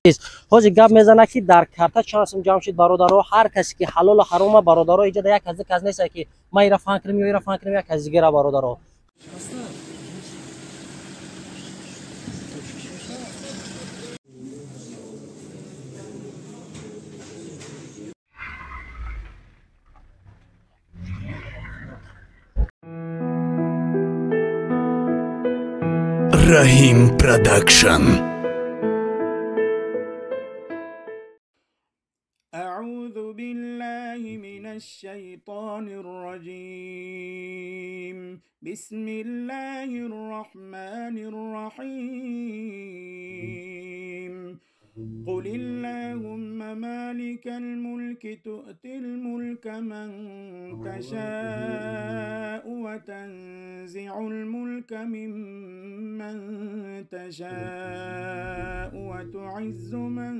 Ҳозир гап мезана ки дар карта чанд сум ҷамъ шуд бародаро. Ҳар касе ки ҳалолу ҳарома бародаро, иҷода як аз кас нест ки ман ира фан кунам ё ира фан кунам, як аз дигара бародаро. Rahim Production. أعوذ بالله من الشيطان الرجيم. بسم الله الرحمن الرحيم. قل اللهم مالك الملك تؤتي الملك من تشاء وتنزع الملك ممن تشاء وتعز من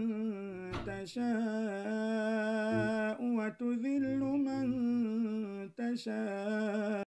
تشاء وتذل من تشاء.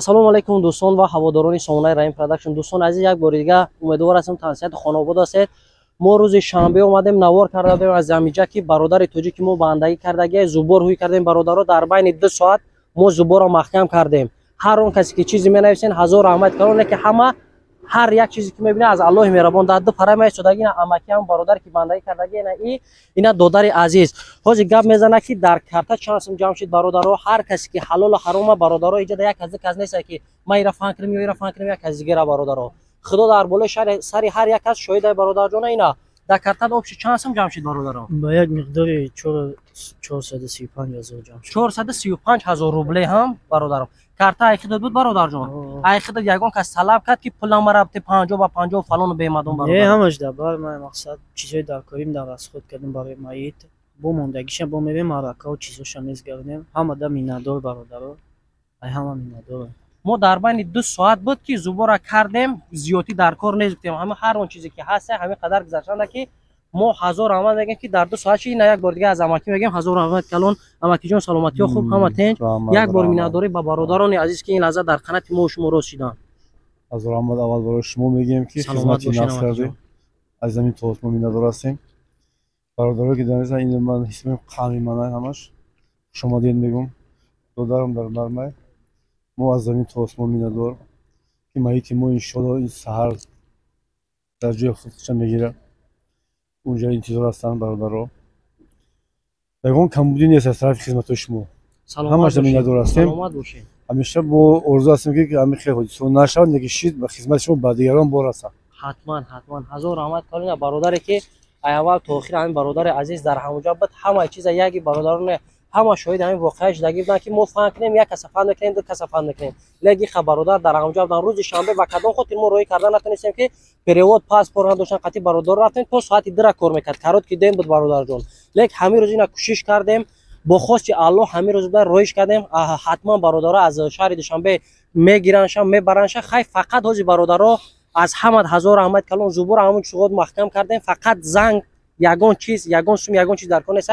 Ассалому алайкум дӯстон ва ҳаводорони сомонаи Раҳим Продакшн. Дӯстон азиз, як бори дига умедвор ҳастем тансиҳати хонавода ҳастед. Мо рӯзи шанбе омадем, навор карда будем аз замиҷа ки бародари тоҷики мо бандагӣ кардагия, зубор ҳуй кардем бародаро. Дар байни 2 соат мо зуборро маҳкам кардем. Ҳар он касе ки чизе менависен, ҳазор раҳмат калон, ки ҳама ҳар як чизе ки мебинад аз Аллоҳи меҳрабон дар ду пара меистодагӣ. Ина амаки ҳам бародар ки бандагӣ кардагӣ, ина и ина додари азиз. Ҳозир гап мезана ки дар карта чанд сум ҷамъ шуд бародаро. Ҳар касе ки ҳалолу ҳарома бародаро, иҷода як аз кас нест ки ман ира фан кунам ё ира фан кунам, як аз дигара бародаро. Худо дар болои сари ҳар як кас шоҳид бародарҷона. Ина дар карта обши чанд сум ҷамъ шуд бародаро? Ба як миқдори 435 ҳазор ҷамъ шуд. 435 ҳазор рубле ҳам бародаро. Карта айхидат буд бародарҷон? Айхидат ягон кас талаб кард ки пулам мара 50 ба 50 фалону бемадон бародар? Не, ҳамаш дар бар ман мақсад чизҳои даркорим дар расход кардем барои маит. Бо мондагиша бо мевем маъракао чизоша мезгардем. Ҳамада миннатдор бародаро. Ай ҳама миннатдор. Мо дар байни 2 соат буд ки зубора кардем, зиёдӣ дар кор нест гуфтем. Ҳама ҳар он чизе ки ҳаст, ҳамин қадар гузаштанда ки мо ҳазор раҳмат мегем ки дар 2 соат чи ина як бор дига аз амакӣ мегем ҳазор раҳмат калон. Амакиҷон саломатиё хуб, ҳама тинҷ. Як бор миннатдорӣ ба бародарони азиз ки ин лаҳза дар қанати мо шумо рост шиданд. Ҳазор раҳмат аввал барои шумо мегем ки хизмати нақс кардем. Аз замин то осмон миннатдор ҳастем. Бародарое ки дар ин ман ҳис мекунам қавми ман ҳамаш хушомадед мегӯм. Додарам дар бармай мо аз замин то осмон миннатдор ки маити мо иншоалло ин саҳар дар ҷои худша мегирад. Унҷа интизор ҳастанд бародаро. Ягон камбудӣ нест аз тарафи хизматҳои шумо. Ҳамаша миннатдор ҳастем. Ҳамеша мо орзу ҳастем, ки ҳамин хел ҳодисаҳо нашавад, лекин шид ба хизмати шумо ба дигарон борасад. Ҳатман, ҳатман. Ҳазор раҳмат калина бародаре, ки аввал то охир ҳамин бародари азиз дар ҳамонҷа буд. Ҳамаи чиза яки бародароне, ҳама шоҳиди ҳамин воқеа шудагӣ буданд, ки мо фаҳм кунем, як каса фаҳм мекунем, ду каса фаҳм мекунем, лекин иха бародар дар ҳамонҷа буданд. Рӯзи шанбе ба кадом хотир мо роҳӣ карда натонистем, ки перевод паспорт надоштан. Қатъи бародар рафтем, то соати 2-ра кор мекард, короткий день буд, бародарҷон. Лекин ҳамин рӯз ина кӯшиш кардем, бо хости Аллоҳ ҳамин рӯз буда роҳиш кардем. Ҳатман бародаро аз шаҳри Душанбе мегиранша, мебаранша. Хай, фақат ҳози бародаро аз ҳамад ҳазор раҳмат калон. Зубура ҳамон чуғот маҳкам кардем. Фақат занг, ягон чиз, ягон сум, ягон чиз дар кор нест.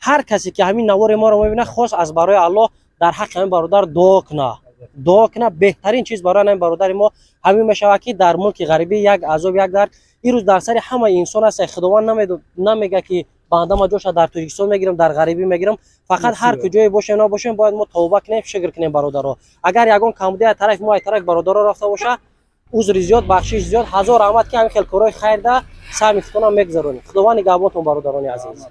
Ҳар касе ки ҳамин навори моро мебинад, хос аз барои Аллоҳ дар ҳаққи ҳамин бародар дуо куна, дуо куна. Беҳтарин чиз барои ҳамин бародари мо ҳамин мешавад, ки дар мулки ғарибӣ як азоб, як дард ин рӯз дар сари ҳамаи инсон аст. Худованд намега, ки бандама ҷоша дар Тоҷикистон мегирам, дар ғарибӣ мегирам. Фақат ҳар куҷое бошем, набошем, бояд мо тавба кунем, шукр кунем. Бародаро, агар ягон камбудӣ аз тарафи мо, аз тарафи бародаро рафта боша, узри зиёд, бахшиш зиёд. Ҳазор раҳмат, ки ҳамин хел корҳои хайрда саҳми худтонам мегузаронед. Худованд нигаҳбонтон, бародарони азиз.